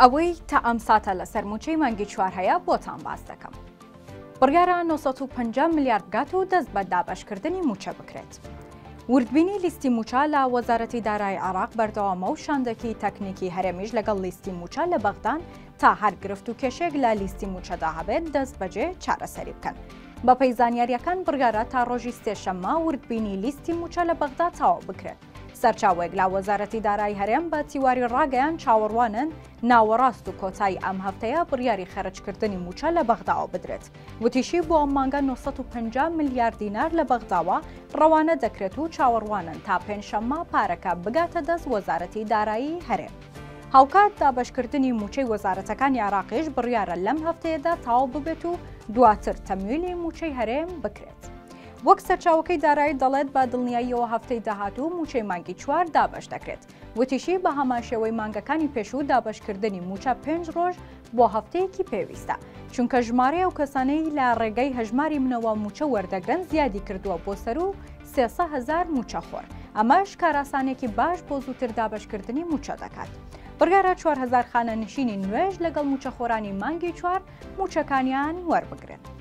ئەوەی تا ئەم ساتە لەسەر مووچەی مانگی چوار هەیە بۆتان باس دەکەم. بڕیارە 950 ملیار بگات و دەست بە دابەشکردنی مووچە بکرێت. وردبینی لیستی مووچە لە وەزارەتی دارایی عێراق بەردەوامە و شاندێکی تەکنیکی هەرێمیش لەگەڵ لیستی مووچە لە بەغدان تا هەر گرفت و کێشەیەک لە لیستی مووچەدا هەبێت دەست بەجێ چارەسەری بکەن. بەپێی زانیارییەکان بڕیارە تا ڕۆژی سێشەممە وردبینی لیستی مووچە لە بەغدا تەواو بکرێت. سەرچاوەیەک لە وەزارەتی دارایی هەرێم بە تیواری ڕاگەیاند چاوەڕوانن ناوەڕاست و کۆتایی ئەم هەفتەیە بڕیاری خەرجکردنی مووچە لە بەغداوە بدرێت. وتیشی بۆ ئەم مانگە 950 ملیار دینار لە بەغداوە ڕەوانە دەکرێت و چاوەڕوانن تا پێنجشەممە پارەکە بگاتە دەست وەزارەتی دارایی هەرێم. هاوکات دابەشکردنی مووچەی وەزارەتەکانی عێراقیش بڕیارە لەم هەفتەیەدا تەواو ببێت و دواتر تەمویلی مووچەی هەرێم بکرێت. وەک سەرچاوەکەی دارایی دەڵێت بە دڵنیاییەوە هەفتەی داهاتوو مووچەی مانگی چوار دابەش دەکرێت. وتیشی بە هەمانشێوەی مانگەکانی پێشوو دابەشکردنی مووچە پێنج ڕۆژ بۆ هەفتەیەکی پێویستە، چونکە ژمارەی ئەو کەسانەی لە ڕێگەی هەژماری منەوە مووچە وەردەگرن زیادی کردووە بۆ سەروو 300 هەزار مووچەخۆر، ئەمەش کارئاسانییەکی باش بۆ زووتر دابەشکردنی مووچە دەکات. بڕیارە 4000 خانەنشینی نوێش لەگەڵ مووچەخۆرانی مانگی چوار مووچەکانیان وەربگرن.